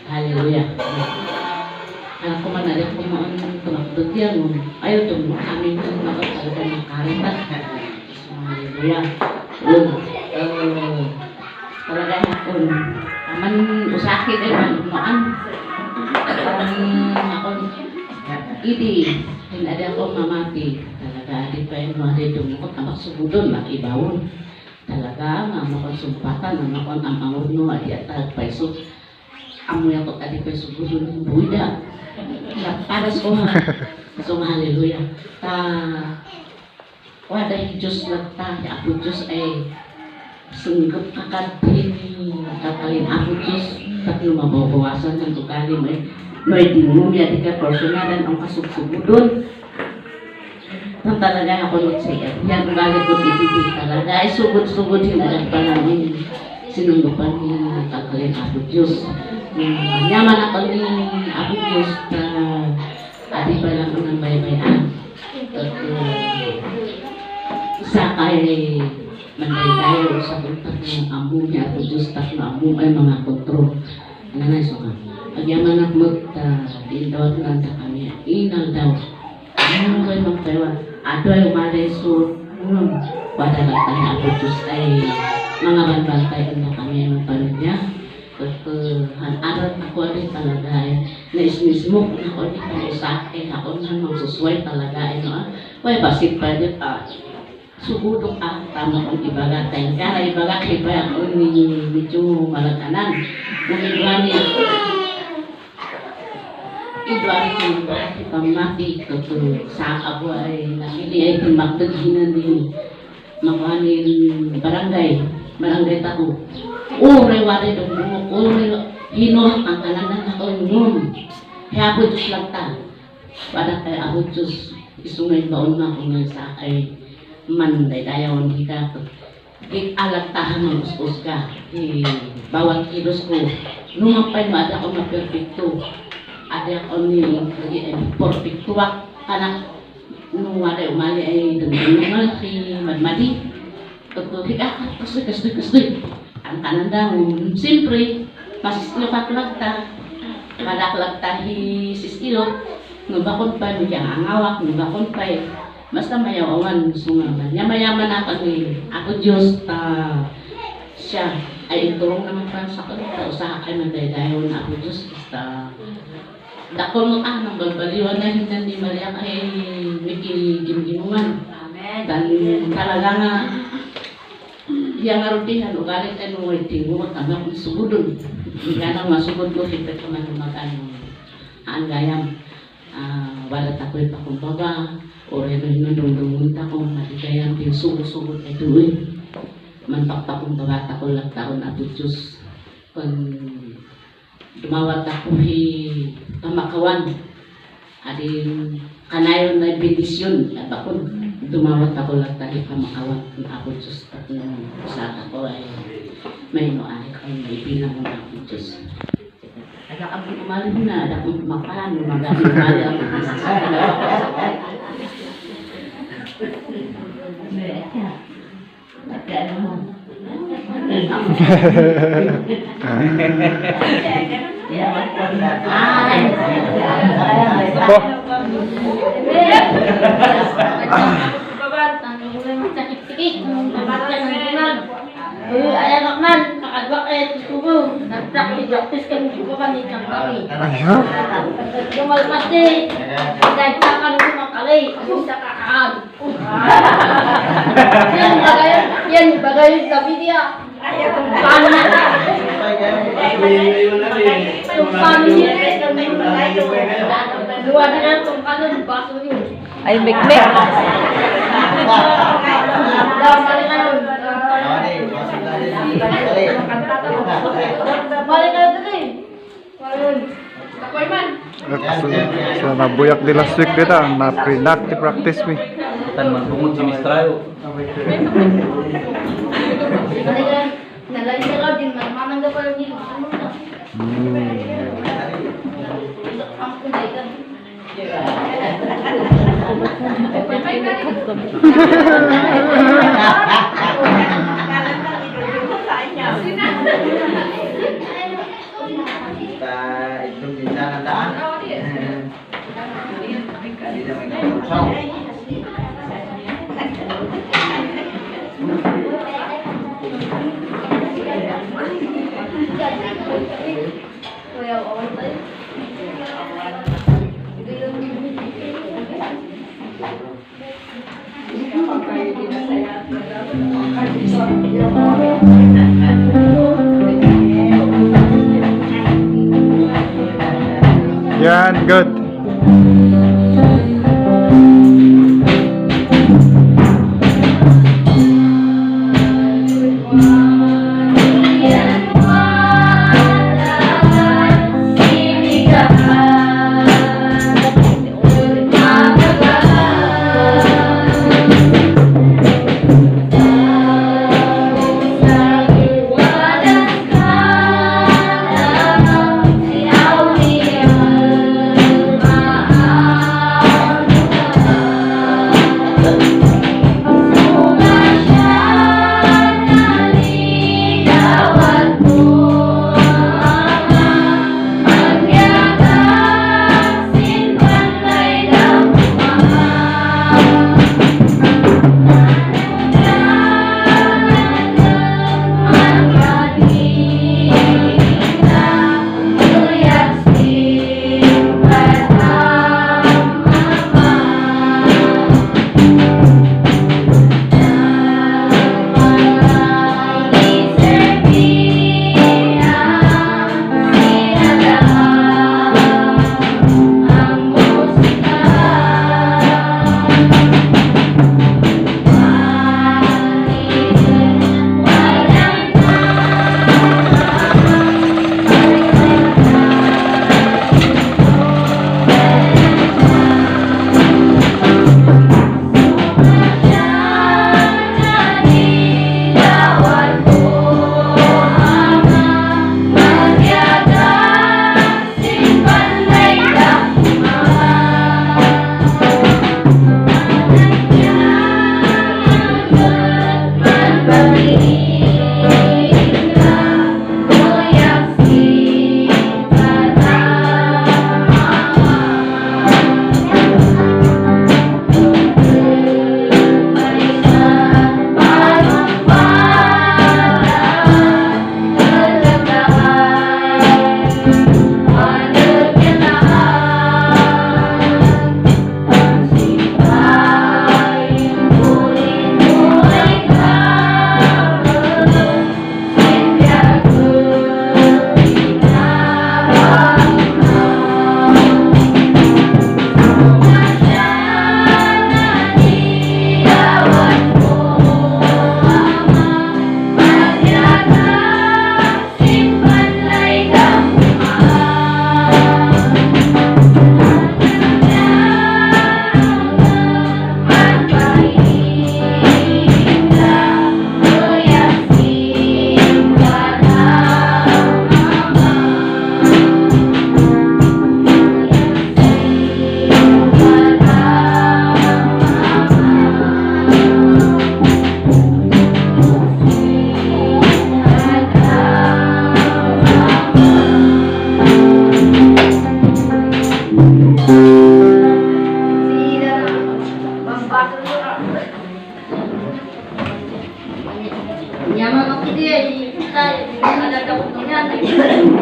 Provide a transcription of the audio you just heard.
Haleluya. Anak ko man ada ko man tumaktot yan. Ayaw itong amin ng mga talaga ng karitas. Haleluya. Talaga ako. Aman usakit ay malumaan. Ako idi. Hindi ako mamati. Talaga di pa yung mga dumukot. Amak subudon, makibawon. Talaga, mamakon sumpatan, mamakon amawon mo, adi atag paiso. Amoy ako tadi paiso budon, buida. Paras ko ha. So, haleluya. Waday Diyos na ako Diyos ay sunggap kakadhin kakalin ako Diyos tatlo mababawasan ng tukali may dinumum yadi ka personalan ang kasubsubudon. Nang talaga ako nagsiya. Yan ugali ko titipid talaga. Ay sugod-sugod hinalang pa namin. Sinundupan ni kakalin ako Diyos. Nyaman ako ni ako Diyos na adi pa lang ng baybayan. Isa kay manday tayo sa buntak ng ambo niya ako Diyos tak na ambo ay mga kontrol. Ano na iso ka? Agyaman ako mag-indawat lang sa kami. Inal daw. Ano kayo magtawa? Ato ay umalay so wala lang tayo ako Diyos ay mga banbantay na kami ang palit niya. Hanarat ako rin talaga ay naismismo ako rin kami sa akin ako na magsusway talaga ay may basip pa rin sugudok tama kong ibagat tayo kaya ibagat iba ako ni medyo malatanan nung ibrani Idwari ko pamati kapag sa ako ay nakili ay timagtaghinan ni makanin barangay tako. Uray wari dong bumuk, uray hino ang kalanan ako yun. Kaya ako Diyos lang ta. Pada kaya ako Diyos isungay baon na kung nga sa ay manday dayawan kita. Alat tahan ng uspos ka. Bawat kilos ko. Lumapay mo ada ko maperfecto. Ada ako ni perfecto anak nung wala umali ay dagdagan si Madmadi. Totoo kastoy. Ang kanan daw, siyempre, masislopak ta. Malaklag ta siskilo. Nubakon pa, nuyang angawak, nubakon pa eh. Basta mayawawan, sungaman. Yamayaman ako Diyos, siya ay iturong naman pa sa kanila. Usaha kayo mandaydayon na ako Diyos. Basta, dakol mo nang balbaliwan na hindi Maria ay mikigimgimungan. Amen. Dan talaga nga, yang arutihan, ugalit ay nung ay tingumot, hanggang sugudon. Hindi nang masugod ko, siyempre ko man ang gayam. Walat ako'y pakumbaga, o rin hinudong-dungunta ko, maligayang sugod-sugod ay tuloy. Manpakpakumbaga ako lang taon at Diyos. Kung dumawat ako kamakawan, adin kanayon na bendisyon, at ako dumawat ako lang tayo kamakawan na ako Diyos. At sa ako ay may noay kung may bilang mo na ako Diyos. Ada kami umalin na, ada kong kumakahan, magaling umali ako. Ayan man, kakadwak eh, tubo. Nagpraktis kami tubo kami ng kami. Lumalpas din. Dahil sa kanong makalay, sa kakaan. Yan bagay sa video. Paano na ta? Yung paano niya, luwa din ang itong kanon, baso yun. Ay, big-big. Balik kayo dito eh. Kapoy man. So nabuyak di last week dito, na-practice me. Tan magbungod si Mistrayo. Nalagay ka din, mamang ka pa rin. Ang kunay ka. Yan, good. Nyaman ako dia, tayo, ada dapat niya.